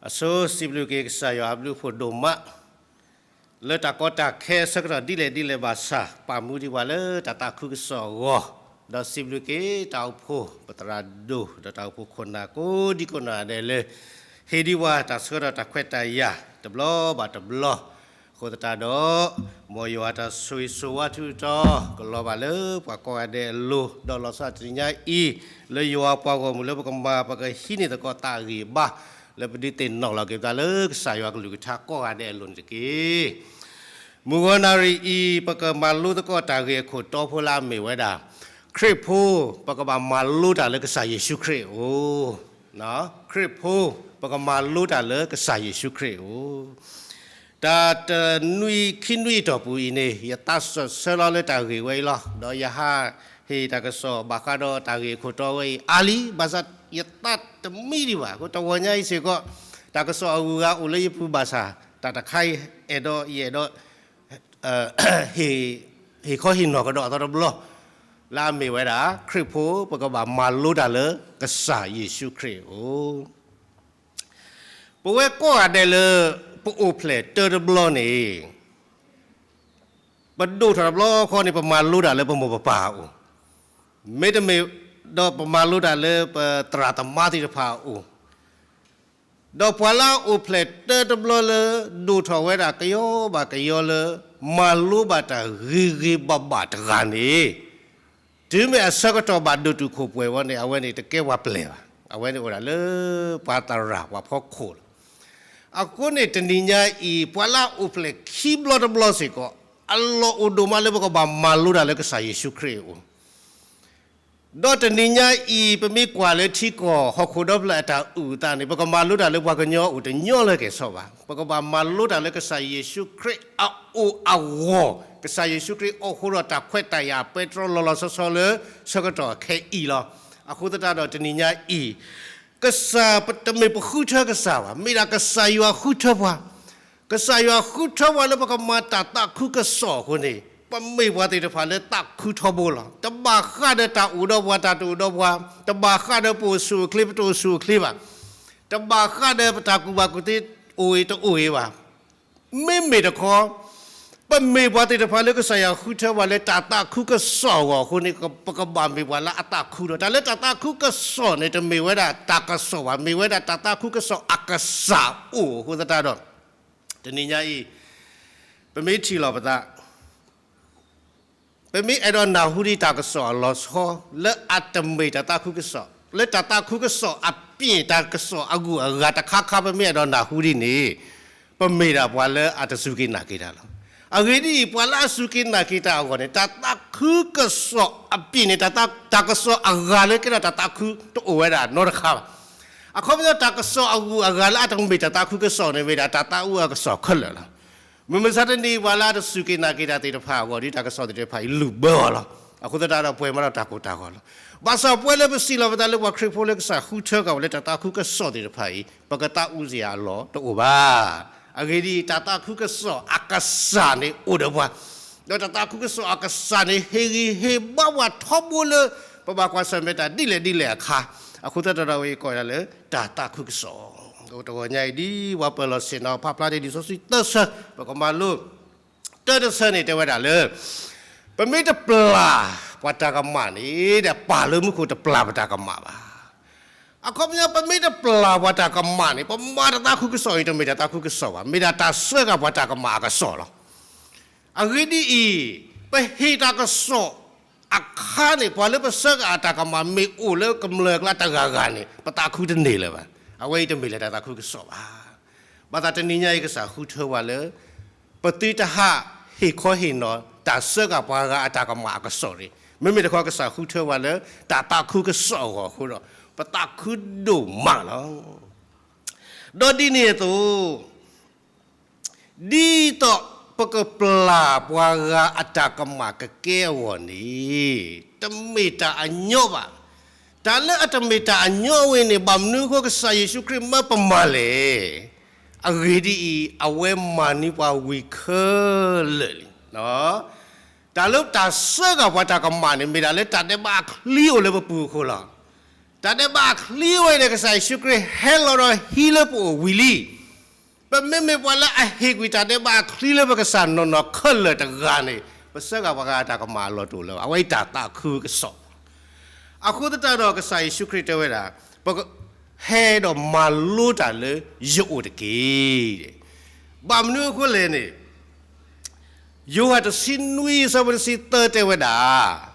အဆိစံးဘျုးက့ၤကစၢ်ယွၤအဘျုးအဖှိၣ်ဒိၣ်မး လၢတၢ်ကီတၢ်ခဲအဆၢကတီၢ်ဒ်လဲၣ်ဒ်လဲၣ်ဘၣ်ဆၣ် ပာ်မူဒံးပှၤလၢတၢ်သးခုကစီၣ်အဂီၢ်, ဒီးစံးဘျုးက့ၤတၢ်အိၣ်ဖှိၣ်ပသရၣ်ဒိၣ် ဒီးတၢ်အိၣ်ဖှိၣ်ခိၣ်နၢ်ကိးဒံကိးနီၢ်ဒဲးလၢ ဟ့ၣ်ဒံးပှၤတၢ်ဆၢကတီၢ်တၢ်ခွဲးတၢ်ယာ်တဘျီဘၣ်တဘျီ, အဃိသတးဒီး မ်ယွၤတၢ်ဆိၣ်ဂ့ၤဆိၣ်ဝါထုးထီၣ် ကလီၤဘၣ်လၢပှၤကိးဂၤဒဲးအလိၤ, ဒီးလီၤဆီဒၣ်တနံၤညါအံၤ လၢယွၤပှၤဂီၢ်မုၢ်လၢပကမၤ ပကဟံးန့ၢ်သကိးသးဂံၢ်ဘါ လၢပဒုးသ့ၣ်နီၣ်လီၤက့ၤပသးလၢကစၢ်ယွၤကလုၢ်ကထါကိးဂၤဒဲးအလိၤန့ၣ်တက့ၢ်. မုၢ်ဂီၤနၣ်ရံၣ်အံၤ ပကမၤလိသကိးတၢ်ဂ့ၢ်အခိၣ်တီဖိလၢအမ့ၢ်ဝဲဒၣ် ခရံာ်ဖိ ပကဘၣ်မၤလိတၢ်လၢကစၢ်ယ့ၣ်ၡူးခရံာ်အအိၣ်, ခရံာ်ဖိ ပကမၤလိတၢ်လၢကစၢ်ယ့ၣ်ၡူးခရံာ်အအိၣ် တၢ်တနွံခံနွံအတီၢ်ပူၤအံၤန့ၣ် ယသးစၢၢ်ဆၢလီၤလၢတၢ်ဂ့ၢ်ဝဲအံၤလီၤ. ဒီးယဟးဟ့ၣ်တၢ်ကစီၣ်ဘၣ်ဃးဒီးတၢ်ဂ့ၢ်အခိၣ်တီဝဲအံၤအါလံ, ဘၣ်ဆၣ်ယသးတမံဒံးဘၣ်. အဃိတဂီၤညါအံၤစ့ၢ်ကီး တၢ်ကစီၣ်အဂုၤအဂၤအိၣ်လၢယပူၤဘၣ်ဆၣ် တၢ်တခါအံၤအဲၣ်ဒိး ယအဲၣ်ဒိး ဟ့ၣ်ခီဟ့ၣ်နီၤကဒီးအသီတဘျီ လၢအမ့ၢ်ဝဲဒၣ် ခရံာ်ဖိ ပကဘၣ်မၤလိတၢ်လၢကစၢ်ယ့ၣ်ၡူးခရံာ်အအိၣ် ပဝဲကိးဂၤဒဲးလၢ ပအိၣ်ဖျဲၣ်တၢတဘျီန့ၣ် ပဒိၣ်ထီၣ်တဘျီဃီန့ၣ် ပမၤလိတၢ်လၢပမိၢ်ပပၢ်အအိၣ်, မ့တမ့ၢ်ဒီးပမၤလိတၢ်လၢပသရၣ်သမါသ့ၣ်တဖၣ်အအိၣ်, ဒီးပှၤလၢအအိၣ်ဖျဲၣ်တၢတဘျီလၢ ဒိၣ်ထီၣ်ဝဲဒၣ်ကယီဘၣ်ကယီလၢ မၤလိဘၣ်တၢ်ဂ့ၤဂ့ၤဘၣ်ဘၣ်တဂၤန့ၣ် တုၤမ့ၢ်အဆၢကတီၢ်ဘၣ်ဒိၣ်တုာ်ခိၣ်ပှဲၤဝဲန့ၣ် အဝဲန့ၣ်တကဲပှၤပျဲၢ်ဘၣ်. အဝဲန့ၣ်အိၣ်ဒၣ်လၢ ပှၤသရၣ်ပှၤဖီခိၣ်လီၤ. အဃိန့ၣ်တနံၤညါအံၤ ပှၤလၢအအိၣ်ဖျဲၣ်ခံဘျီတဘျီစ့ၢ်ကီး အလီၢ်အိၣ်ဒိၣ်မးလၢပကဘၣ်မၤလိတၢ်လၢကစၢ်ယ့ၣ်ၡူးခရံာ်အအိၣ် ဒီးတနံၤညါအံၤ ပမ့ၢ်ကွၢ်လၢထံကီၢ်ဟီၣ်ခိၣ်ဒီဖျၢၣ်အတၢ်အုၣ်အသးန့ၣ် ပကမၤလိတၢ်လၢပှၤကညီအအိၣ်တညီလၢကဲၣ်ဆိးဘၣ်. ပကဘၣ်မၤလိတၢ်လၢကစၢ်ယ့ၣ်ၡူးခရံာ်အအိၣ်အဂီၢ်, ကစၢ်ယ့ၣ်ၡူးခရံာ်အိၣ်ဃုာ်ဒီးတၢ်ခွဲးတၢ်ယာ်ပဲတြီလီၤလီၤဆီဆီလၢဆၢကတီၢ်ခဲအံၤလီၤ. အဃိသတးဒီးတနံၤညါအံၤ ကစၢ်တမ့ၢ်ပဃုထၢကစၢ်ဘၣ်, မ့ၢ်ဒၣ်ကစၢ်ယွၤဃုထၢပှၤ ကစၢ်ယွၤဃုထၢပှၤလၢပကမၤတၢ်သးခုကစီၣ်အဃိန့ၣ် ပမ့ၢ်ပှၤသ့ၣ်တဖၣ်လၢသးခုထီဘိလီၤ. တဘၣ်ဃးဒီးတၢ်အိၣ်ဒီးပှၤ တၢ်တအိၣ်ဒီးပှၤ, တဘၣ်ဃးဒီးပအိၣ်ဆူၣ်အိၣ်ချ့ ပတအိၣ်ဆူၣ်အိၣ်ချ့ဘၣ်, တဘၣ်ဃးဒီးပတၢ်ကူၣ်ဘၣ်ကူၣ်သ့အိၣ်ဂ့ၤတအိၣ်ဂ့ၤဘၣ်. မ့မ့ၢ်တခီ ပမ့ၢ်ပှၤသ့ၣ်တဖၣ်လၢကစၢ်ယွၤဃုထၢပှၤလၢတၢ်သးခုကစီၣ်အဂီၢ်အဃိန့ၣ် ပကဘၣ်မ့ၢ်ပှၤလၢအသးခုဒီး တၢ်လၢတၢ်သးခုကစီၣ်န့ၣ် တမ့ၢ်ဝဲဒၣ်တၢ်ကစီၣ်ဘၣ်, မ့ၢ်ဝဲဒၣ်တၢ်သးခုကစီၣ်အကစၢ်အိၣ်အဃိသတးဒီး တနံၤညါအံၤ ပမ့ၢ်ထံၣ်လီၤပသး ပမ့ၢ်အဲၣ်ဒိးနၢ်ဟူဒံးတၢ်ကစီၣ်အလီၤဆီ လၢအတမ့ၢ်တၢ်သးခုကစီၣ်, လၢတၢ်သးခုကစီၣ်အပၠ့ၣ် တၢ်ကစီၣ်အဂုၤအဂၤတခါခါ ပမ့ၢ်အဲၣ်ဒိးနၢ်ဟူဒံးန့ၣ် ပမ့ၢ်ဒၣ်ပှၤလၢအတစူၢ်က့ၤနာ်က့ၤတၢ်လီၤ. အဂ့ၢ်ဒ်အံၤ ပှၤလၢအစူၢ်က့ၤနာ်က့ၤတၢ်အဂီၢ်န့ၣ် တၢ်သးခုကစီၣ်အပၠ့ၣ်န့ၣ် တၢ်ကစီၣ်အဂၤလၢကဲထီၣ်တၢ်သးခုတအိၣ်ဝဲဒၣ်နီတခါဘၣ်. အခီပညီ တၢ်ကစီၣ်အဂုၤအဂၤလၢအတမ့ၢ်တၢ်သးခုကစီၣ်န့ၣ် မ့ၢ်ဒၣ်တၢ်သးအုးအကစီၣ်ခဲလၢာ်လီၤ. မုၢ်မဆါတနံၤ ပှၤလၢအတစူၢ်က့ၤနာ်က့ၤတၢ်သ့ၣ်တဖၣ်အဂီၢ် ဒ်တၢ်ကစီၣ်သ့ၣ်တဖၣ်အံၤ လုၢ်ဘၢအီၤလီၤ. အဃိသတးဒီး ပှဲၤမးဒီးတၢ်ကိၢ်တၢ်ဂီၤလီၤ. ဘၣ်ဆၣ်ပဝဲလၢပစံးလီၤပသးလၢပှၤခရံာ်ဖိလၢကစၢ်ဃုထၢက့ၤဝဲလၢတၢ်သးခုကစီၣ်သ့ၣ်တဖၣ်အံၤ ပကသးအုးစ့ၢ်အလီၢ်တအိၣ်ဘၣ်. အဂ့ၢ်ဒ်အံၤ တၢ်သးခုကစီၣ်အကစၢ်န့ၣ်အိၣ်ဒီးပှၤ, ဒီးတၢ်သးခုကစီၣ်အကစၢ်န့ၣ် ဟ့ၣ်ဂံၢ်ဟ့ၣ်ဘါပှၤထီဘိလၢ ပဘၣ်ကွၢ်ဆၢၣ်မဲာ်တၢ်ဒ်လဲၣ်ဒ်လဲၣ်အခါ, အဃိသတးဒီးဝဲကိးဒၣ်လၢ တၢ်သးခုကစီၣ်. တဂီၤညါအံၤဒ်ပှၤပၢၤလီၢ်ဆ့ၣ်နီၤဖးဖျါန့ၣ် လံာ်စီဆှံသၢဆၢ ပကမၤလိ တၢတဆၢန့ၣ် တဲဝဲဒၣ်လၢ ပမ့ၢ်တပျၢ်ပှၤတၢ်ကမၣ်န့ၣ် ဒီးပၢ်လၢမူခိၣ်တပျၢ်ပတၢ်ကမၣ်ဘၣ်. အခီပညီ ပမ့ၢ်တပျၢ်ပှၤတၢ်ကမၣ်န့ၣ် ပမၤတၢ်သးခုကစီၣ်အံၤ တမ့ၢ်တၢ်သးခုကစီၣ်ဘၣ်, မ့ၢ်ဒၣ်တၢ်ဆှၢဂၤပှၤတၢ်ကမၣ်အကစီၣ်လီၤ. အဂ့ၢ်ဒ်အံၤ, ပဟ့ၣ်တၢ်ကစီၣ်အခါန့ၣ် ပှၤလၢပဆှၢဂၤအတၢ်ကမၣ်မ့ၢ်အိၣ်လၢကမျၢၢ်အကျါတဂၤဂၤန့ၣ် ပသးခုတန့ၢ်လၢၤဘၣ်. အဝဲအံၤတမ့ၢ်လၢတၢ်သးခုကစီၣ်ဘၣ်. ဘၣ်ဆၣ်တနံၤညါအံၤ ကစၢ်ဃုထၢပှၤလၢ ပသုတဟးဟ့ၣ်ခီဟ့ၣ်နီၤ တၢ်ဆှၢဂၤပှၤဂၤအတၢ်ကမၣ်အကစီၣ်န့ၣ်, မ့မ့ၢ်တခီ ကစၢ်ဃုထၢပှၤလၢ တၢ်သးခုကစီၣ်အဂီၢ်အဃိဒီး ပသးခုဒိၣ်မးလီၤ. ဒီးဒ်န့ၣ်အသိး ဒ်သိးပကပျၢ်ပှၤဂၤအတၢ်ကမၣ်ကကဲအဂီၢ်န့ၣ် တမ့ၢ်တၢ်အညီဘၣ်. တၢ်လၢအတမ့ၢ်တၢ်အညီဝဲန့ၣ် ဘၣ်မနုၤအဃိ ကစၢ်ယ့ၣ်ၡူးခရံာ်မၢပမၤလဲၣ်. အဂ့ၢ်ဒ်အံၤ, အဝဲမၤန့ၢ်ပှၤဝံၤခဲလၢာ်လံ. တၢ်လၢတၢ်ဆှၢဂၤပှၤတၢ်ကမၣ်န့ၣ် မ့ၢ်ဒၣ်လၢတၢ်ဒဲးဘးအချံအိၣ်လၢပပူၤအဃိလီၤ. တၢ်ဒဲးဘးအချံဝဲန့ၣ် ကစၢ်ယ့ၣ်ၡူးခရံာ်ဟဲလီၤဒီးဟံးလၢပအိၣ်ဝံၤလံ. ပမ့မ့ၢ်ပှၤလၢအဟ့ၣ်ကွံာ်တၢ်ဒဲးဘးအချံလၢပကစၢ်နီၢ်နီၢ်ခဲလၢာ်တဂၤန့ၣ် ပစဲဂၤပှၤဂၤအတၢ်ကမၣ်အလီၢ်တအိၣ်လၢၤဘၣ်. အဝဲအံၤတၢ်သးခုကစီၣ်လီၤ. အဃိသတးဒီးကစၢ်ယ့ၣ်ၡူးခရံာ်တဲဝဲဒၣ်, ပက ဟဲဒီးမၤလိတၢ်လၢယအိၣ်တက့ၢ်. ဘၣ်မနုၤအဃိလဲၣ်န့ၣ်, ယိၤဟၣ်တဆံနွံအဆၢဖိတဆံသၢတဲဝဲဒၣ်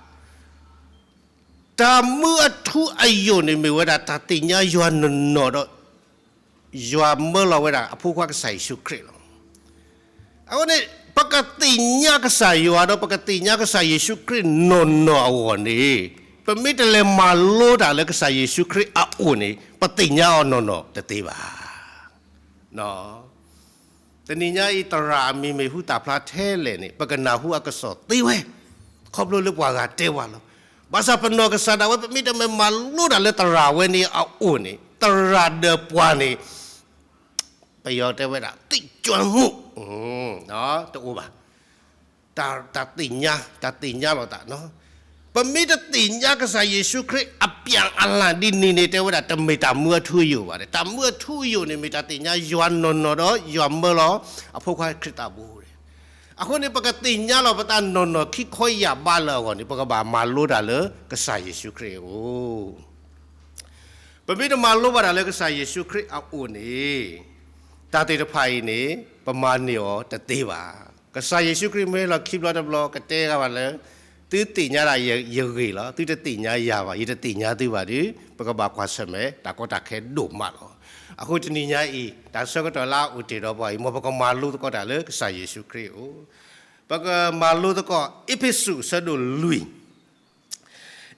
တၢ်မူအထူအယိာ်န့ၣ်မ့ၢ်ဝဲဒၣ် တၢ်သ့ၣ်ညါယွၤနီၢ်နီၢ်ဒီး ယွၤမၢလီၤဝဲဒၣ်အဖိခွါကစၢ်ယ့ၣ်ၡူးခရံာ်လီၤ. အဃိန့ၣ် ပကသ့ၣ်ညါကစၢ်ယွၤဒီးပကသ့ၣ်ညါကစၢ်ယ့ၣ်ၡူးခရံာ်နီၢ်နီၢ်အဂီၢ်န့ၣ်, ပမ့ၢ်တလဲၤမၤလိတၢ်လၢကစၢ်ယ့ၣ်ၡူးခရံာ်အအိၣ်န့ၣ် ပသ့ၣ်ညါအီၤနီၢ်နီၢ်တသ့ဘၣ်. တနံၤညါအံၤ သရၣ်အမံၤမ့ၢ်ဟူသၣ်ဖျါထဲလဲၣ်န့ၣ် ပကနၢ်ဟူအကစီၣ်သ့ဝဲ, ခီဖျိလၢပှၤဂၤတဲဝဲလီၤ. ဘၣ်ဆၣ်ပနီၢ်ကစၢ်ဒၣ်ဝဲ ပမ့ၢ်တမ့ၢ်မၤလိတၢ်လၢသရၣ်ဝဲန့ၣ်အအိၣ်န့ၣ် သရၣ်ဒီးပှၤန့ၣ် ပယီၤတဲဝဲဒၣ် သံကွၢ်မူး တအိၣ်ဘၣ်. တၢ်သ့ၣ်ညါ, တၢ်သ့ၣ်ညါလိာ်သး, ပမ့ၢ်တသ့ၣ်ညါကစၢ်ယ့ၣ်ၡူးခရံာ်အပျၢ်အလၣ်ဒ်န့ၣ်န့ၣ် တဲဝဲဒၣ် တမ့ၢ်တၢ်မူအထူအယိာ်ဘၣ်. တၢ်မူအထူအယိာ်န့ၣ် မ့ၢ်တၢ်သ့ၣ်ညါယွၤနီၢ်နီၢ်ဒီး ယွၤမၢလီၤအဖိခွါခရံာ်သးဘိ. အဃိန့ၣ် ပကသ့ၣ်ညါလီၤပသးနီၢ်နီၢ်ခံခီယၢ်ဘးလၢအဂီၢ်န့ၣ် ပကဘၣ်မၤလိတၢ်လၢကစၢ်ယ့ၣ်ၡူးခရံာ်အအိၣ်. ပမ့ၢ်တမၤလိဘၣ်တၢ်လၢကစၢ်ယ့ၣ်ၡူးခရံာ်အအိၣ်န့ၣ်, တၢ်သ့ၣ်တဖၣ်အံၤန့ၣ် ပမၤန့ၢ်အီၤတသ့ဘၣ်. ကစၢ်ယ့ၣ်ၡူးခရံာ်မ့ၢ်ဟဲလီၤခံဘျီတဘျီ ကတဲဂၤဘၣ်လၢ သုသ့ၣ်ညါဒၣ်ယဂ့ၢ်လီၤ, သုတသ့ၣ်ညါယၤဘၣ်, ယတသ့ၣ်ညါသုဘၣ်ဒီး ပကဘၣ်ကွၢ်ဆၢၣ်မဲာ်တၢ်ကီတၢ်ခဲဒိၣ်မးလီၤ. အဃိတနံၤညါအံၤ တၢ်ဆၢကတီၢ်လၢအအိၣ်တ့ၢ်ဒီးပှၤအံၤ မ်ပကမၤလိသကိးတၢ်လၢကစၢ်ယ့ၣ်ၡူးခရံာ်အအိၣ်, ပကမၤလိသကိး အ့းဖ့းစူးအဆၢဒိၣ်လွံၢ်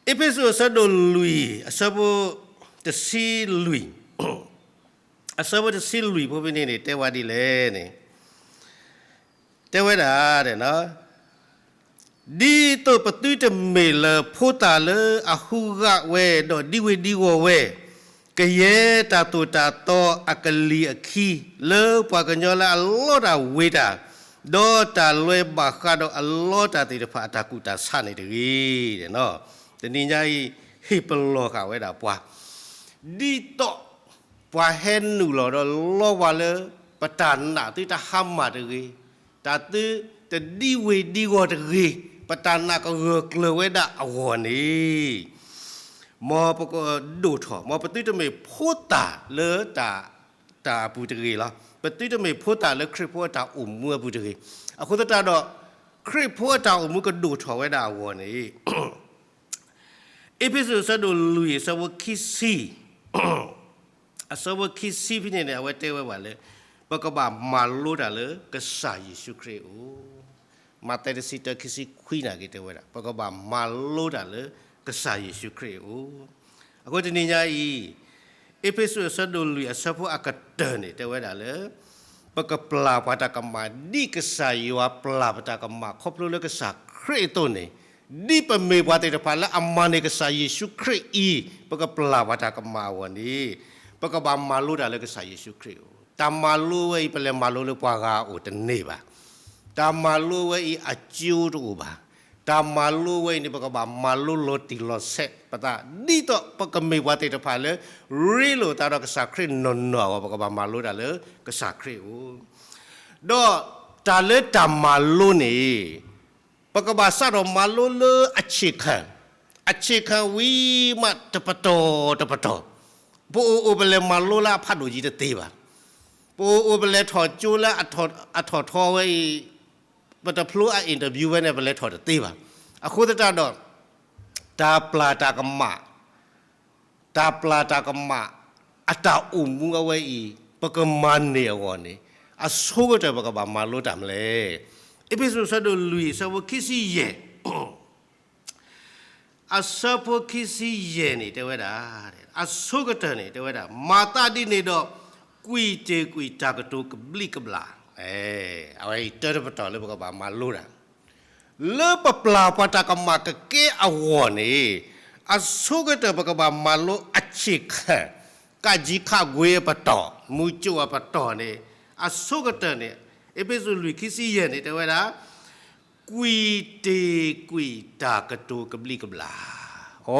အ့းဖ့းစူးအဆၢဒိၣ်လွံၢ် အဆၢဖိတဆံလွံၢ်, အဆၢဖိတဆံလွံၢ်ဖိဖဲန့ၣ်န့ၣ် တဲဝဲဒ်လဲၣ်န့ၣ်, တဲဝဲဒၣ်, ဒ်သိးပသုတမ့ၢ်လၢၤဖိသၣ်လၢအဟူးဂာ်ဝဲ ဒီးဒံဝ့ၤဒံဝီၤဝဲ, ကယဲၢ်တၢ်သိၣ်တၢ်သီအကလံၤအခံ လၢပှၤကညီလၢအလီတၢ်ဝ့ၤတၢ်, ဒီးတၢ်လွဲဘၣ်ဃးဒီးအလီတၢ်သ့ၣ်တဖၣ်အတၢ်ကူၣ်တၢ်ဆးန့ၣ်တဂ့ၤ. တနံၤညါအံၤ ဟ့ၣ်ပလီၢ်ဃာ်ဝဲဒၣ်ပှၤ, ဒ်သိးပှၤဟဲနုာ်လီၤဒီးလီဝဲလၢ ပတၢ်နာ်သုတဟါမၢ်တဂ့ၤ, တၢ်သုတဒံဝ့ၤဒံဝီၤတဂ့ၤ, ပတၢ်နာ်ကဂၢၢ်ကျၢၤဝဲဒၣ်အဂီၢ်န့ၣ်, မ်ပကဒိၣ်ထီၣ်, မ်ပသုတမ့ၢ်ဖိသၣ်လၢ တၢ်အပူၤတဂ့ၤလီၤ. ပသုတမ့ၢ်ဖိသၣ်လၢခရံာ်ဖိအတၢ်အိၣ်မူအပူၤတဂ့ၤ. အဃိသတးဒီး ခရံာ်ဖိအတၢ်အိၣ်မူကဒိၣ်ထီၣ်ဝဲဒၣ်အဂီၢ်န့ၣ်, အ့းဖ့းစူးအဆၢဒိၣ်လွံၢ် အဆၢဖိခံဆံ, အဆၢဖိခံဆံဖဲန့ၣ်န့ၣ် အဝဲတဲဝဲဘၣ်လၢ ပကဘၣ်မၤလိတၢ်လၢကစၢ်ယ့ၣ်ၡူးခရံာ်အအိၣ်, မးသဲတဆံတၢ ခံဆံခွံန့ၣ်က့ၤတဲဝဲဒၣ် ပကဘၣ်မၤလိတၢ်လၢကစၢ်ယ့ၣ်ၡူးခရံာ်အအိၣ်. အဃိတနံၤညါအံၤ အ့းဖ့းစူးအဆၢဒိၣ်လွံၢ်အဆၢဖိအကတၢၢ်န့ၣ် တဲဝဲဒၣ်လၢ ပကပျၢ်ပှၤတၢ်ကမၣ် ဒ်ကစၢ်ယွၤပျၢ်ပတၢ်ကမၣ်ခီဖျိလၢကစၢ်ခရံာ်အသိးန့ၣ်, ဒ်ပမ့ၢ်ပှၤသ့ၣ်တဖၣ်လၢအမၤန့ၢ်ကစၢ်ယ့ၣ်ၡူးခရံာ်အံၤ, ပကပျၢ်ပှၤတၢ်ကမၣ်အဂီၢ်န့ၣ်, ပကဘၣ်မၤလိတၢ်လၢကစၢ်ယ့ၣ်ၡူးခရံာ်အအိၣ်. တၢ်မၤလိဝဲအံၤ ပလဲၤမၤလိလၢပှၤဂၤအအိၣ်တန့ၢ်ဘၣ်. တၢ်မၤလိဝဲအံၤအကၠိတအိၣ်ဘၣ်. တၢ်မၤလိဝဲအံၤန့ၣ် ပကဘၣ်မၤလိလီၤတံၢ်လီၤဆဲးပသး ဒ်သိးပကမ့ၢ်ပှၤသ့ၣ်တဖၣ်လၢ ရ့လိာ်သးဒီးကစၢ်ခရံာ်နီၢ်နီၢ်အဂီၢ် ပကဘၣ်မၤလိတၢ်လၢကစၢ်ခရံာ်အအိၣ်. ဒီးတၢ်လၢတၢ်မၤလိန့ၣ် ပကဘၣ်စးထီၣ်မၤလိလၢအဆံးခၣ်, အဆံးခၣ်ဝံၤမးတပတီၢ်တပတီၢ်, ပအိၣ်အိၣ်ပလဲၤမၤလိလၢအဖးဒိၣ်ကံတသ့ဘၣ်. ပအိၣ်အိၣ်ပလဲၤထီၣ်ကၠိလၢအထီၣ်ထီဝဲအံၤ, ပတဖျိအ interview ဝဲန့ၣ် ပလဲၤထီၣ်တသ့ဘၣ်. အဃိသတးဒီး တၢ်ပျၢ်တၢ်ကမၣ်, တၢ်ပျၢ်တၢ်ကမၣ် အတၢ်အိၣ်မူအဝဲအံၤ ပကမၤန့ၢ်အဂီၢ်န့ၣ် အဆိကတၢၢ်ပကဘၣ်မၤလိတၢ်မနုၤလဲၣ်. အ့းဖ့းစူးအဆၢဒိၣ်လွံၢ် အဆၢဖိခံဆံယဲၢ် အဆၢဖိခံဆံယဲၢ်န့ၣ် တဲဝဲဒၣ်, အဆိကတၢၢ်န့ၣ် တဲဝဲဒၣ်, မၤသးဒ်န့ၣ်ဒီး ကွံာ်တ့ၢ်ကွံာ်တၢ်ကတိၤကဘျံးကဘျၣ်, အဝဲအံၤတၢတပတီၢ်လၢပကဘၣ်မၤလိတၢ် လၢပပျၢ်ပှၤတၢ်ကမၣ်ကကဲအဂီၢ်န့ၣ်, အဆိကတၢၢ်ပကဘၣ်မၤလိအဆံးခၣ်, ကးကံခးကွံာ်အပတီၢ်, မူကၠိအပတီၢ်န့ၣ်, အဆိကတၢၢ်န့ၣ်, အ့းဖ့းစူးလွံၢ်ခံဆံယဲၢ်န့ၣ် တဲဝဲဒၣ်, ကွံာ်တ့ၢ်ကွံာ်တၢ်ကတိၤကဘျံးကဘျၣ်, အိ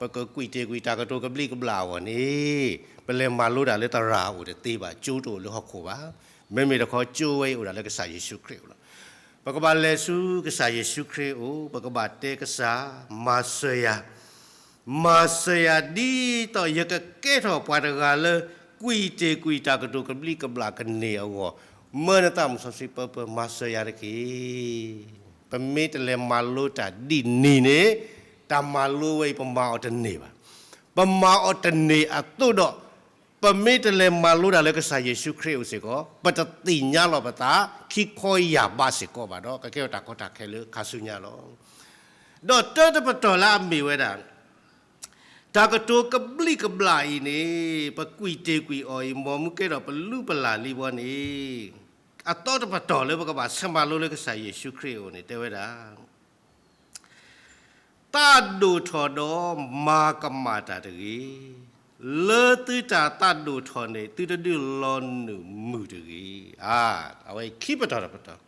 ပကကွံာ်တ့ၢ်ကွံာ်တၢ်ကတိၤကဘျံးကဘျၣ်အဂီၢ်န့ၣ် ပလဲၤမၤလိတၢ်လၢသရၣ်အအိၣ်တသ့ဘၣ်, ကၠိတအိၣ်လၢဟီၣ်ခိၣ်ဘၣ်. မ့မ့ၢ်တခီကၠိဝဲအံၤအိၣ်ဒၣ်လၢကစၢ်ယ့ၣ်ၡူးခရံာ်အအိၣ်လီၤ. ပကဘၣ်လဲၤဆူကစၢ်ယ့ၣ်ၡူးခရံာ်အအိၣ်, ပကဘၣ်တဲကစၢ်, မၤစၢၤယၤ မၤစၢၤယၤဒ်သိးယကကဲထီၣ်ပှၤတဂၤလၢ ကွံာ်တ့ၢ်ကွံာ်တၢ်ကတိၤကဘျံးကဘျၣ်ကန့ၢ်အဂီၢ်, မၢနသးမုၣ်စီဆှံပၢပၢ မၤစၢၤယၤတက့ၢ်. ပမ့ၢ်တလဲၤမၤလိတၢ်ဒ်န့ၣ်န့ၣ်, တၢ်မၤလိဝဲအံၤပမၤအီၤတန့ၢ်ဘၣ်. ပမၤအီၤတန့ၢ်အသိးဒီး ပမ့ၢ်တလဲၤမၤလိတၢ်လၢကစၢ်ယ့ၣ်ၡူးခရံာ်အအိၣ်စ့ၢ်ကီး, ပတသ့ၣ်ညါလီၤပသးခံခီယာ်ဘးစ့ၢ်ကီးဘၣ်ဒီး ကကဲထီၣ်တၢ်ကီတၢ်ခဲလၢခါဆူညါလီၤ. ဒီးတၢတပတီၢ်လၢအမ့ၢ်ဝဲဒၣ် တၢ်ကတိၤကဘျံးကဘျၣ်အံၤန့ၣ် ပကွံာ်တ့ၢ်ကွံာ်အီၤအံၤ မ်မုၢ်ကဲထီၣ်ပလုၢ်ပလၢ်လံဘီန့ၣ်, အသီတပတီၢ်လၢပကဘၣ်ဆၢမၤလိလၢကစၢ်ယ့ၣ်ၡူးခရံာ်အအိၣ်န့ၣ် တဲဝဲဒၣ် သးဒိၣ်ထီၣ်ဒီးမၤကမၣ်တၢ်တဂ့ၤ. လၢသုတၢ်သးဒိၣ်ထီၣ်န့ၣ် သုတဒုးလီၤနုာ်မုာ်တဂ့ၤ. အဝဲခံပတီၢ်တပတီၢ်,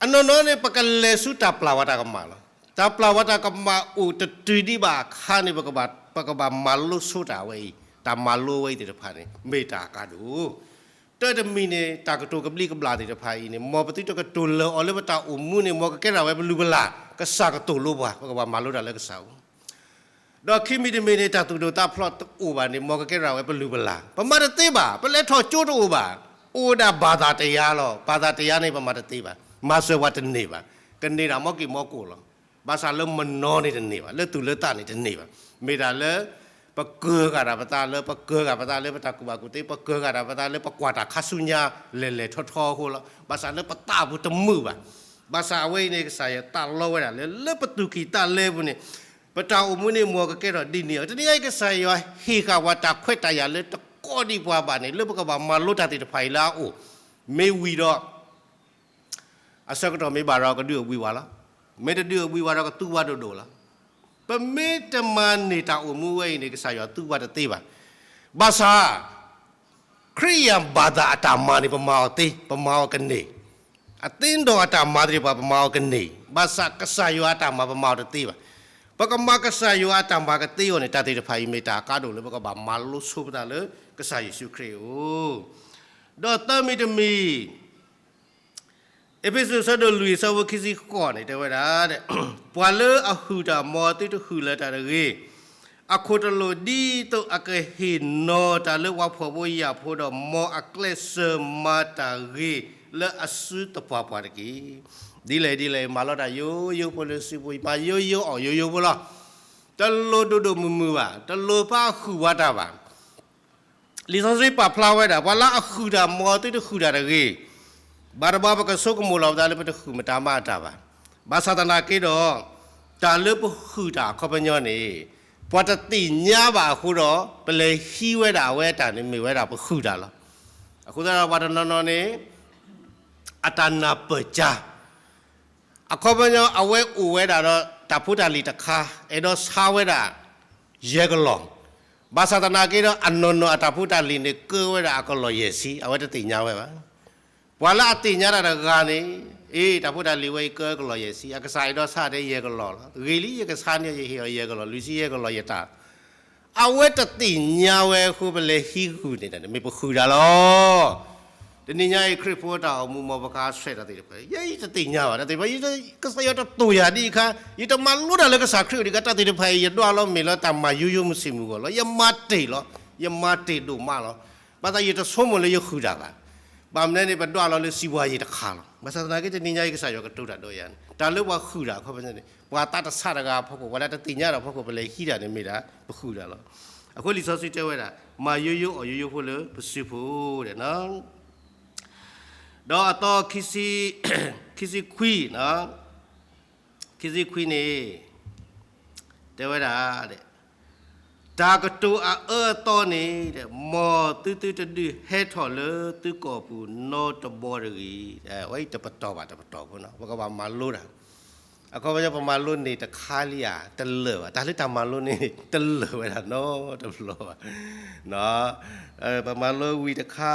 အနီၢ်နီၢ်န့ၣ် ပကလဲၤဆူတၢ်ပျၢ်ဝဲတၢ်ကမၣ်လီၤ. တၢ်ပျၢ်ဝဲတၢ်ကမၣ်အိၣ်တတုၤဒံးဘၣ်အခါန့ၣ် ပကဘၣ်မၤလိဆိတၢ်ဝဲအံၤ, တၢ်မၤလိဝဲအံၤသ့ၣ်တဖၣ်န့ၣ် မ့ၢ်တၢ်အကါဒိၣ် တၢ်တမံၤန့ၣ် တၢ်ကတိၤကဘျံးကဘျၣ်သ့ၣ်တဖၣ်အံၤန့ၣ် မ်ပသုတကတိၤလၢအီၤလၢပတၢ်အိၣ်မူန့ၣ် မ်ကကဲထီၣ်ဝဲပလုၢ်ပလၢ်, ကစၢ်ကသိၣ်လိပှၤ, ပကဘၣ်မၤလိတၢ်လၢကစၢ်အအိၣ်. ဒီးခံမံၤတမံၤန့ၣ် တၢ်သူၣ်ဒိၣ်သးဖျိးတအိၣ်ဘၣ်န့ၣ် မ်ကကဲထီၣ်ဝဲပလုၢ်ပလၢ်, ပမၤတသ့ဘၣ်, ပလဲၤထီၣ်ကၠိတအိၣ်ဘၣ်, အိၣ်ဒၣ်ဘၣ်သးတယါလီၤ. ဘၣ်သးတယါန့ၣ် ပမၤတသ့ဘၣ်, မၤစၢၤပှၤတန့ၢ်ဘၣ်, ကန့ၢ်ဒၣ်မ်က့ၤမ်ကိၣ်လီၤ. ဘၣ်ဆၣ်လၢမနီၤန့ၣ်တန့ၢ်ဘၣ်, လၢသူၣ်လၢသးန့ၣ်တန့ၢ်ဘၣ်. မ့ၢ်ဒၣ်လၢ ပကၢၤဂၤဒၣ်ပသးလၢ ပကၢၤဂၤပသးလၢပတၢ်ကူၣ်ဘၣ်ကူၣ်သ့, ပကၢၤဂၤဒၣ်ပသးလၢပကွၢ်တၢ်ခါဆူညါ လဲၤလဲၤထီထီအဃိလီၤ. ဘၣ်ဆၣ်လၢပသးပူၤတမုာ်ဘၣ်. ဘၣ်ဆၣ်အဝဲအံၤန့ၣ် ကစၢ်ယွၤသးလီဝဲဒၣ်လၢ လၢပသူၣ်ကံၢ်သးလဲပူၤန့ၣ် ပတၢ်အိၣ်မူန့ၣ် မ်ကကဲထီၣ်ဒ်န့ၣ်အီၤ. တနံၤအံၤ ကစၢ်ယွၤဟ့ၣ်ဃာ်ပှၤတၢ်ခွဲးတၢ်ယာ်လၢတကီဒံးပှၤဘၣ်န့ၣ် လၢပကဘၣ်မၤလိတၢ်သ့ၣ်တဖၣ်အံၤလၢအအိၣ်, မ့ၢ်ဝံၤဒီး အဆၢကတီၢ်မ့ၢ်ဘၣ်ဒီး ကဒုးအဝံၤဝဲလီၤ. မ့ၢ်တဒုးအဝံၤဝဲဒီး ကသူဝဲဒိၣ်ဒိၣ်လီၤ. ပမ့ၢ်တမၤန့ၢ်တၢ်အိၣ်မူဝဲအံၤန့ၣ် ကစၢ်ယွၤသူဝဲတသ့ဘၣ်. ဘၣ်ဆၣ် ခရံာ်အဘၣ်သးအတၢ်မၤန့ၣ် ပမၤအီၤသ့, ပမၤအီၤကန့ၢ်. အသ့ဒီးအတၢ်မၤသ့ၣ်တဖၣ် ပမၤအီၤကန့ၢ်. ဘၣ်ဆၣ်ကစၢ်ယွၤအတၢ်မၤ ပမၤအီၤတသ့ဘၣ်. ပကမၤကစၢ်ယွၤအတၢ်မၤကသ့အီၤန့ၣ် တၢ်သ့ၣ်တဖၣ်အံၤ မ့ၢ်တၢ်အကါဒိၣ်လၢပကဘၣ်မၤလိဆိပသးလၢကစၢ်ယ့ၣ်ၡူးခရံာ်အအိၣ်. ဒီးသၢမံၤတမံၤ အ့းဖ့းစူး အဆၢဒိၣ်လွံၢ် အဆၢဖိခံဆံဃိးန့ၣ် တဲဝဲဒၣ်, ပှၤလၢအဟုၣ်တၢ် မ်သုတဟုၣ်လၢၤတၢ်တဂ့ၤ. အခိၣ်တလိာ် ဒ်သိးအကဟ့ၣ်နီၤတၢ်လၢပှၤဖှီၣ်ဖိယာ်ဖိဒီး မ်အကျဲးစၢးမၤတၢ်ဂ့ၤလၢအစုသပှၢ်ပှၢ်တက့ၢ်. ဒ်လဲၣ်ဒ်လဲၣ် မၤလီၤတၢ်ယိယိဖိလၢစုဖိ, မၤယိယိအီၣ်ယိယိဖိလီၤ. တလိၣ်ဒိၣ်ဒိၣ်မုၢ်မုၢ်ဘၣ်, တလိၣ်ပာ်ဟုၣ်ဝဲတၢ်ဘၣ်. လံာ်စီဆှံပာ်ဖျါဝဲဒၣ် ပှၤလၢအဟုၣ်တၢ် မ်သုတဟုၣ်တၢ်တဂ့ၤ. ဘၣ်တဘျီ ပကဆိကမိၣ်လီၤပသးလၢပတဟုၣ်မတၤမၤအတၢ်ဘၣ်. ဘၣ်ဆၣ်သနာ်က့ဒီး တၢ်လၢပဟုၣ်တၢ်အခီပညီန့ၣ် ပှၤတသ့ၣ်ညါဘၣ်အဃိဒီး ပလဲၤဟံးဝဲဒၣ်အဝဲအတၢ်န့ၣ် မ့ၢ်ဝဲဒၣ်ပဟုၣ်တၢ်လီၤ. အဃိသတးဒီး ပှၤတနီၤနီၤန့ၣ် အတၢ်နၢ်ပၢၢ်ကၠါ အခီပညီ အဝဲအိၣ်ဝဲဒၣ်ဒီးတၢ်ဖိတၢ်လံၤတခါ, အဲၣ်ဒိးဆါဝဲဒၣ် ယဲၢ်ကလီၢ်, ဘၣ်ဆၣ်သနာ်က့ဒီး အနီၢ်နီၢ်အတၢ်ဖိတၢ်လံၤန့ၣ် ကၢဝဲဒၣ်အကလီၢ်ယဲၢ်ဆံ, အဝဲတသ့ၣ်ညါဝဲဘၣ်. ပှၤလၢအသ့ၣ်ညါတၢ်တဂၤန့ၣ်, အ့ တၢ်ဖိတၢ်လံၤဝဲအံၤ ကၢကလီၢ်ယဲၢ်ဆံ, အကစၢ်အဲၣ်ဒိးဆါဒၣ်ယဲၢ်ကလီၢ်လီၤ. ဂ့ၤလံ ယကဆါန့ၢ် ယဟ့ၣ်အီၤယဲၢ်ကလီၢ်, လွံၢ်ဆံယဲၢ်ကလီၢ်ယတၢ် အဝဲတသ့ၣ်ညါဝဲအဃိ ပလဲၤဟံးဂုာ်န့ၣ် မ့ၢ်ပဟုၣ်တၢ်လီၤ. တနံၤညါအံၤ ခရံာ်ဖိတၢ်အိၣ်မူ မ်ပကဟးဆှဲးတၢ်သ့ၣ်တဖၣ်, ယဲယတသ့ၣ်ညါဘၣ်, တၢ်သ့ၣ်တဖၣ် ကစၢ်ယွၤတတိၢ်ယၤဒ်အံၤအခါ, ယတမၤလိတၢ်လၢကစၢ်ခရံာ်အအိၣ်ဒံးအခါ, တၢ်သ့ၣ်တဖၣ်အံၤ ယဒွးလီၤမ့ၢ်လၢတၢ်မၤယိယိမုၢ်ဆ့ၣ်မုၢ်ဂီၢ်လီၤ. ယမၤတ့ၢ်လီၤ, ယမၤတ့ၢ်ဒိၣ်မးလီၤ. ဘၣ်ဆၣ်ယတဆိကမိၣ်လၢယဟုၣ်တၢ်ဘၣ်. ဘၣ်မနုၤန့ၣ် ပဒွးလီၤလၢစံးပှၤယံၤတခါလီၤ. ဘၣ်ဆၣ်သနာ်က့ တနံၤညါအံၤ ကစၢ်ယွၤကတိၤတၢ်ဒီးယၤန့ၣ် တၢ်လၢပှၤဟုၣ်တၢ်အခီပညီန့ၣ် ပှၤသးတဆးတဂၤအဖီခိၣ်, ပှၤလၢတသ့ၣ်ညါတၢ်အဖီခိၣ် ပလဲၤဟံးတၢ်န့ၣ်မ့ၢ်ဒၣ် ပဟုၣ်တၢ်လီၤ. အဃိလံာ်စီဆှံတဲဝဲဒၣ် မၤယိယိအီၣ်ယိယိဖိလၢပစုပူၤန့ၣ် ဒီးအသီ ခံဆံခွံ, ခံဆံခွံန့ၣ် တဲဝဲဒၣ်, တၢ်ကတိၤအအၢအသီန့ၣ် မ်သုသုတဒုးဟဲထီၣ်လၢသုကိာ်ပူၤနီတဘီတဂ့ၤ. ဝဲအံၤတပတီၢ်ဘၣ်တပတီၢ်ဖိနီၤ ပကဘၣ်မၤလိတၢ်. အခီပညီပမၤလိန့ၢ်တခါလံဧါ တလၢာ်ဘၣ်, တၢ်လၢတၢ်မၤလိန့ၢ်န့ၣ် တလၢာ်ဝဲဒၣ်နီတဘျီဘၣ်. ပမၤလိဝံၤတခါ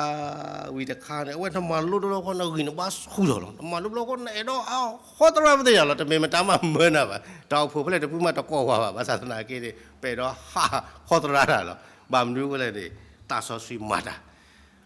ဝံၤတခါန့ၣ် အဝဲနမၤလိတဘျီဃီနဂံၢ်နဘါဆူၣ်ထီၣ်လီၤ, နမၤလိတဘျီဃီနအဲၣ်ဒိးဟးဟီသရၣ်ပသ့ၣ်ညါလီၤ, တမ့ၢ်မတၤမးမၢနၤဘၣ်, တၢ်အိၣ်ဖှိၣ်ဖဲလဲၣ်တဖုမးတကိးဝဲဘၣ်, ဘၣ်ဆၣ်သနာ်က့န့ၣ် ပအဲၣ်ဒိးဟးဟီသရၣ်တၢ်လီၤ. ဘၣ်မနုၤအဃိလဲၣ်န့ၣ် သးစီဆှံမၤတၢ်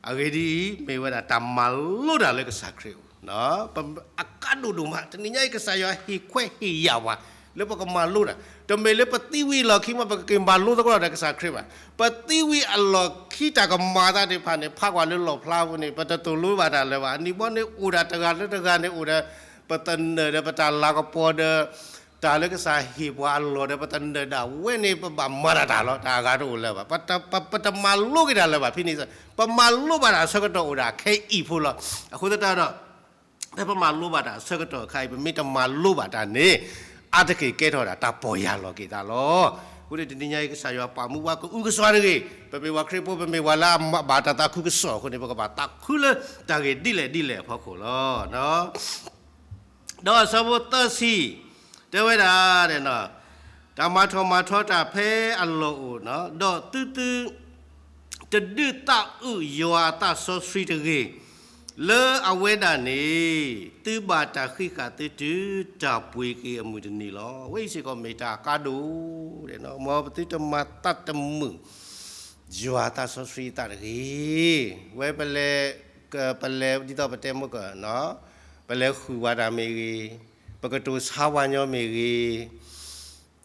အဂ့ၢ်ဒ်အံၤ မ့ၢ်ဝဲဒၣ်တၢ်မၤလိတၢ်လၢကစၢ်ခရံာ်အအိၣ်, အကါဒိၣ်ဒိၣ်မး, တနံၤညါအံၤ ကစၢ်ယွၤဟ့ၣ်ခွဲးဟ့ၣ်ယာ်ပှၤ လၢပကမၤလိတၢ်, တမ့ၢ်လၢပသံဝံၤအလီၢ်ခံမး ပကက့ၤမၤလိသကိးဒီးကစၢ်ခရံာ်ဘၣ်. ပသံဝံၤအလီၢ်ခံတၢ်ကမၤအသးသ့ၣ်တဖၣ်န့ၣ် ဖးကွၢ်လၢလီၣ်ဖျါပူၤန့ၣ် ပတတူၢ်လိဘၣ်တၢ်လၢၤဘၣ်. အနံၤဘီန့ၣ်အိၣ်ဒၣ်တဂၤလၢတဂၤန့ၣ်အိၣ်ဒီး ပသနၢၣ်ဒီးပတၢ်လၤကပီၤဒီး တၢ်လၢကစၢ်ဟ့ၣ်ပှၤအလီၢ်ဒီး ပသနၢၣ်ဒၣ်ဝဲန့ၣ် ပဘၣ်မၤတၢ်တၢ်လီၤ, တၢ်အဂၤတအိၣ်လၢၤဘၣ်. ပတမၤလိက့ၤတၢ်လၢၤဘၣ် ဖဲန့ၣ်, ပမၤလိဘၣ်တၢ်အဆၢကတီၢ်အိၣ်ဒၣ်ခဲအံၤဖိလီၤ. အဃိသတးဒီး ဖဲပမၤလိဘၣ်တၢ်အဆၢကတီၢ်အခါအံၤ ပမ့ၢ်တမၤလိဘၣ်တၢ်န့ၣ် အါတက့ၢ်ကဲထီၣ်ဒၣ်တၢ်ပီၢ်ယၢ်လီၤက့ၤသးလီၤ. အဃိန့ၣ်တနံၤညါအံၤ ကစၢ်ယွၤပာ်မူပှၤကအုကစွါတဂ့ၤ, ပမ့ၢ်ပှၤခရံာ်ဖိ ပမ့ၢ်ပှၤလၢအဘၣ်တၢ်သးခုကစီၣ်အဃိန့ၣ် ပကဘၣ်သးခုလၢတၢ်ဂ့ၢ်ဒ်လဲၣ်ဒ်လဲၣ်အဖီခိၣ်လီၤ. ဒီးအဆၢဖိသၢဆံ တဲဝဲဒၣ်, တၢ်မၤထီၣ်မၤထီတၢ်ဖဲအလီၢ်အိၣ်, ဒီးသုသု တဒုးသးအုးယွၤအသးစီဆှံတဂ့ၤ, လၢအဝဲဒၣ်န့ၣ် သုဘၣ်တၢ်ဃံးဃာ်သုတုၤတၢ်ပှ့ၤက့ၤအမုၢ်တနံၤလီၤ. အဝဲအံၤစ့ၢ်ကီးမ့ၢ်တၢ်အကါဒိၣ်, မ်ပသုတမၤသးတမုာ် ယွၤအသးစီဆှံအသးတဂ့ၤ. ဝဲပလဲၤ, ပလဲၤဒ်သိးပတဲမ့ၢ်က, ပလဲၤဃုာ်ဝဲတၢ်မ့ၢ်ဂ့ၤ, ပကတိၤဆါဝဲညီမ့ၢ်ဂ့ၤ,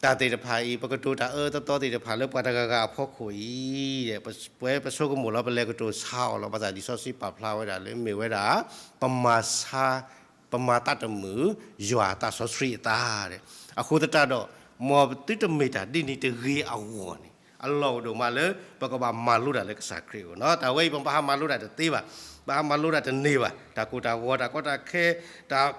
တၢ်သ့ၣ်တဖၣ်အံၤ ပကတိၤတၢ်အၢသီသီသ့ၣ်တဖၣ်လၢပှၤတဂၤဂၤအဖီခိၣ်အံၤ, ပဝဲပဆိကမိၣ်လီၤ ပလဲၤကတိၤဆါအီၤလီၤ. ဘၣ်ဆၣ်လံာ်စီဆှံပာ်ဖျါဝဲဒၣ်လၢမ့ၢ်ဝဲဒၣ် ပမၤဆါ, ပမၤသးတမုာ် ယွၤအသးစီဆှံအသး. အဃိသတးဒီး မ်ပသုတမ့ၢ်တၢ်ဒ်န့ၣ်တဂ့ၤအဂီၢ်န့ၣ် အလီၢ်အိၣ်ဒိၣ်မးလၢ ပကဘၣ်မၤလိတၢ်လၢကစၢ်ခရံာ်အအိၣ်နီၤ. တၢ်ဝဲအံၤပဘၣ်ဟးမၤလိတၢ်တသ့ဘၣ်, ဘၣ်ဟးမၤလိတၢ်တန့ၢ်ဘၣ်. တၢ်ကိၢ်တၢ်ဂီၤ တၢ်ကီတၢ်ခဲ တၢ်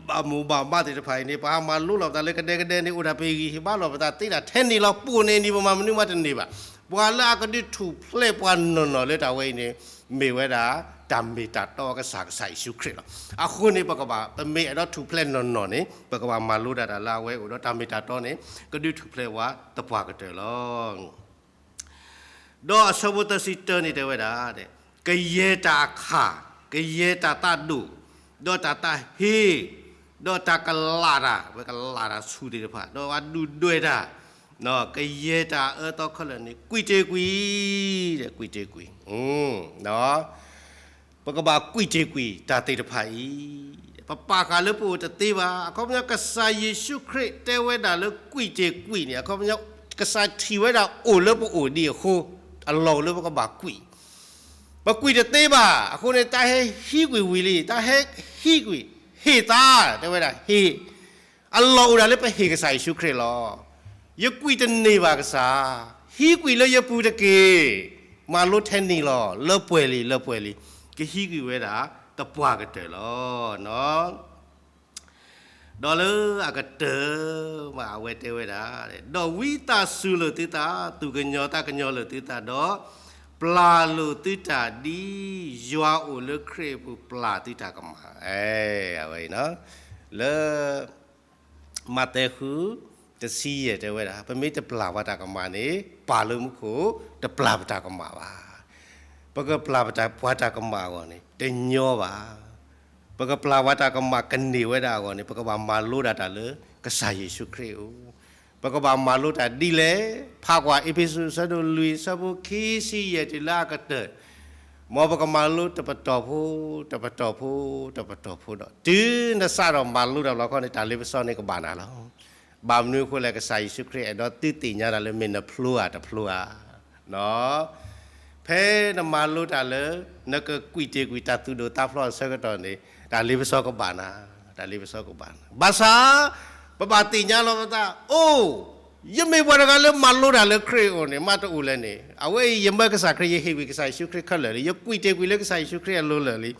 ဘၣ်မိၣ်ဘၣ်မးသ့ၣ်တဖၣ်အံၤန့ၣ် ပဟးမၤလိလီၤပသးလၢကဒဲကဒဲန့ၣ် အိၣ်ဒၣ်ပဟ့ၣ်ဂံၢ်ဟ့ၣ်ဘါလီၤပသးသ့ဒၣ်ထဲန့ၣ်လီၤ. ပိာ်န့ၢ်အနံၤ ပမၤမနုၤမးတန့ၢ်ဘၣ်. ပှၤလၢအကဒုးထူၣ်ဖျဲးပှၤနီၢ်နီၢ်လၢတၢ်ဝဲအံၤန့ၣ် မ့ၢ်ဝဲဒၣ် တၢ်မ့ၢ်တၢ်တီအကစၢ် ကစၢ်ယ့ၣ်ၡူးခရံာ်လီၤ. အဃိန့ၣ် ပကဘၣ်, ပမ့ၢ်အဲၣ်ဒိးထူၣ်ဖျဲးနီၢ်နီၢ်န့ၣ် ပကဘၣ်မၤလိဒၣ်တၢ်လၢအဝဲအိၣ်ဒီးတၢ်မ့ၢ်တၢ်တီန့ၣ် ကဒုးထူၣ်ဖျဲးဝဲသပှၢ်ကတၢၢ်လီၤ. ဒီးအဆၢဖိသၢဆံတၢန့ၣ်တဲဝဲဒၣ်, ကယဲၢ်တၢ်အခၣ်, ကယဲၢ်တၢ်သးဒိၣ်, ဒီးတၢ်သးဟ့, ဒီးတၢ်ကလးတၢ်, ဝဲကလးတၢ်ဆူၣ်သ့ၣ်တဖၣ်, ဒီးအဒုၣ်ဒွဲၣ်တၢ်, ကယဲၢ်တၢ်အၢသီခဲလၢာ်န့ၣ် ကွံာ်တ့ၢ်ကွံာ်, ဒီးကွံာ်တ့ၢ်ကွံာ် ပကဘၣ်ကွံာ်တ့ၢ်ကွံာ်တၢ်သ့ၣ်တဖၣ်အံၤ, ပပာ်ဃာ်လၢပအိၣ်တသ့ဘၣ်. အခီပညီကစၢ်ယ့ၣ်ၡူးခရံာ်တဲဝဲဒၣ်လၢကွံာ်တ့ၢ်ကွံာ်န့ၣ် အခီပညီ ကစၢ်ထံၣ်ဝဲဒၣ်အိၣ်လၢပအိၣ်ဒံးအဃိ အလီၢ်အိၣ်လၢပကဘၣ်ကွံာ်, ပကွံာ်တသ့ဘၣ်. အဃိန့ၣ် တၢ်ဟဲဟံးကွံာ်ဝံၤလံ, တၢ်ဟဲဟံးကွံာ်, ဟ့ၣ်သး, တဲဝဲဒၣ်ဟ့ၣ် အလီၢ်အိၣ်ဒၣ်လၢပဟ့ၣ်ကစၢ်ယ့ၣ်ၡူးခရံာ်လီၤ. ယကွံာ်တန့ၢ်ဘၣ်ကစၢ်, ဟံးကွံာ်လၢယပူၤတက့ၢ်. မၤလိထဲန့ၣ်လီၤ. လၢပှဲၤလံ, လၢပှဲၤလံ. ကဟံးကွံာ်ဝဲဒၣ်သပှၢ်ကတၢၢ်လီၤ. ဒီးလၢအကတၢၢ်မး အဝဲတဲဝဲဒၣ်, ဒီးဝံသးစူၤလိာ်သုသး, သူၣ်ကညီၤသးကညီၤလိာ်သုသးဒီး ပျၢ်လိာ်သုတၢ်ဒ် ယွၤအိၣ်လၢခရံာ်အပူၤပျၢ်သုတၢ်ကမၣ်. အဝဲအံၤ လၢ မးသဲဃု တဆံယဲၢ်တဲဝဲဒၣ်, ပမ့ၢ်တပျၢ်ပှၤတၢ်ကမၣ်န့ၣ် ပၢ်လၢမူခိၣ်တပျၢ်ပတၢ်ကမၣ်ဘၣ်. ပကပျၢ်ပှၤတၢ်ကမၣ်အဂီၢ်န့ၣ် တညီဘၣ်. ပကပျၢ်ပှၤတၢ်ကမၣ်ကန့ၢ်ဝဲဒၣ်အဂီၢ်န့ၣ် ပကဘၣ်မၤလိဒၣ်တၢ်လၢကစၢ်ယ့ၣ်ၡူးခရံာ်အအိၣ်. ပကဘၣ်မၤလိတၢ်ဒ်လဲၣ်, ဖးကွၢ်အ့းဖ့းစူး အဆၢဒိၣ်လွံၢ် အဆၢဖိခံဆံယဲၢ်တုၤလၢအကတၢၢ်, မ်ပကမၤလိတပတီၢ်ဖိ, တပတီၢ်ဖိ, တပတီၢ်ဖိဒီး တုၤနစးထီၣ်မၤလိတၢ်ဘျီခီန့ၣ် တၢ်လ့ပစီန့ၣ်ကဘၣ်နၤလီၤ. ဘၣ်မနုၤအဃိလဲၣ်, ကစၢ်ယ့ၣ်ၡူးခရံာ်အဲၣ်ဒိးသုသ့ၣ်ညါတၢ်လၢ မ့ၢ်နဖျိဧါတဖျိဧါ. ဖဲနမၤလိတၢ်လၢ နကကွံာ်တ့ၢ်ကွံာ်တၢ်သူၣ်ဒိၣ်သးဖျိးအဆၢကတီၢ်န့ၣ် တၢ်လ့ပစီကဘၣ်နၤ, တၢ်လ့ပစီကဘၣ်နၤ. ဘၣ်ဆၣ် ပဘၣ်သ့ၣ်ညါလီၤပသး, အိၣ်, ယမ့ၢ်ပှၤတဂၤလၢမၤလိတၢ်လၢခရံာ်အအိၣ်န့ၣ် မ့ၢ်တအိၣ်လဲၣ်န့ၣ်, အဝဲအံၤယမၢကစၢ်ခရံာ် ယဟ့ၣ်ကွံာ်ကစၢ်ယ့ၣ်ၡူးခရံာ်ခဲလၢာ်လံ, ယကွံာ်တ့ၢ်ကွံာ်လၢကစၢ်ယ့ၣ်ၡူးခရံာ်အလိၤလၢာ်လံ,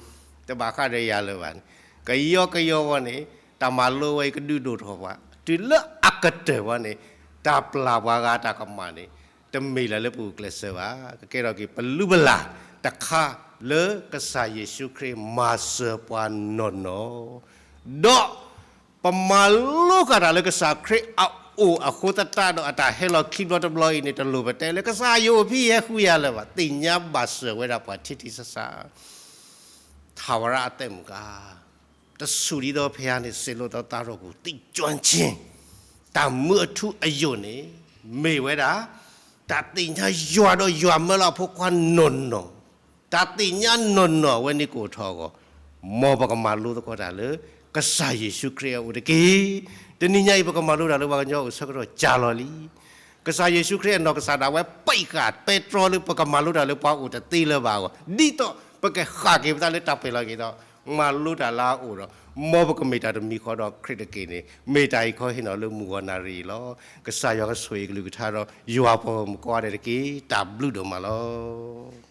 တဘၣ်ဃးဒီးယၤလၢၤဘၣ်န့ၣ်, ကယီကယီဝဲန့ၣ် တၢ်မၤလိဝဲအံၤကဒုးဒိၣ်ထီၣ်ပှၤ, တုၤလၢအကတၢၢ်ဝဲန့ၣ် တၢ်ပျၢ်ပှၤဂၤတၢ်ကမၣ်န့ၣ် တမ့ၢ်လၢလၢပဂုာ်ကျဲးစၢးဘၣ်. ကကဲထီၣ်က့ၤပလုၢ်ပလၢ်တခါလၢကစၢ်ယ့ၣ်ၡူးခရံာ်မၤစၢၤပှၤနီၢ်နီၢ်, ဒီး ပမၤလိဃာ်တၢ်လၢကစၢ်ခရံာ်အအိၣ်အဃိသတးဒီး အတၢ်ဟဲလီၤခံဘျီတဘျီအံၤန့ၣ် တလိၣ်ပတဲလၢကစၢ်ယအိၣ်ဖဲယဟဲဃုာ်ယၤလၢၤဘၣ်. သ့ၣ်ညါဘၣ်စၢၤဝဲဒၣ်ပှၤထံထံဆးဆး ထးဝရအသက်မူကား, တဆူၣ်ဒ်သိးဖဲအံၤန့ၣ် စံးလိာ်သီသးရီၢ်ပူၤ သံကွၢ်ဆ့ၣ်, တၢ်မူအထူအယိာ်န့ၣ် မ့ၢ်ဝဲဒၣ် တၢ်သ့ၣ်ညါယွၤဒီးယွၤမၢလီၤအဖိခွါနီၢ်နီၢ်, တၢ်သ့ၣ်ညါနီၢ်နီၢ်အဝဲန့ၣ်ကအိၣ်ထီၣ်အဂီၢ်, မ်ပကမၤလိသကိးတၢ်လၢ ကစၢ်ယ့ၣ်ၡူးခရံာ်အအိၣ်တက့ၢ်. တနံၤညါအံၤ ပကမၤလိတၢ်လၢပှၤကညီအိၣ်ဆၢကတီၢ်ကၢ်လီၤလံ. ကစၢ်ယ့ၣ်ၡူးခရံာ်အနီၢ်ကစၢ်ဒၣ်ဝဲ ပံးဃာ်ပဲတြီလၢပကမၤလိတၢ်လၢပှၤအိၣ်တသ့လၢၤဘၣ်အဂီၢ်, ဒ်သိးပကဃၣ်က့ၤပသးလၢတၢ်ပှဲၤလီၤက့ၤဒီး မၤလိတၢ်လၢအအိၣ်ဒီး မ်ပကမ့ၢ်တၢ်တမံၤဃီဒီးခရံာ်တက့ၢ်န့ၣ် မ့ၢ်တၢ်အံၤခီဟ့ၣ်နီၤလၢမုၢ်ဂီၤနၣ်ရံၣ်အံၤလီၤ. ကစၢ်ယွၤကဆိၣ်ဂ့ၤကလုၢ်ကထါဒီး ယွၤပှၤဂီၢ်မုၢ်ကိးဂၤဒဲးတက့ၢ်. တၢ်ဘျုးဒိၣ်မးလီၤ.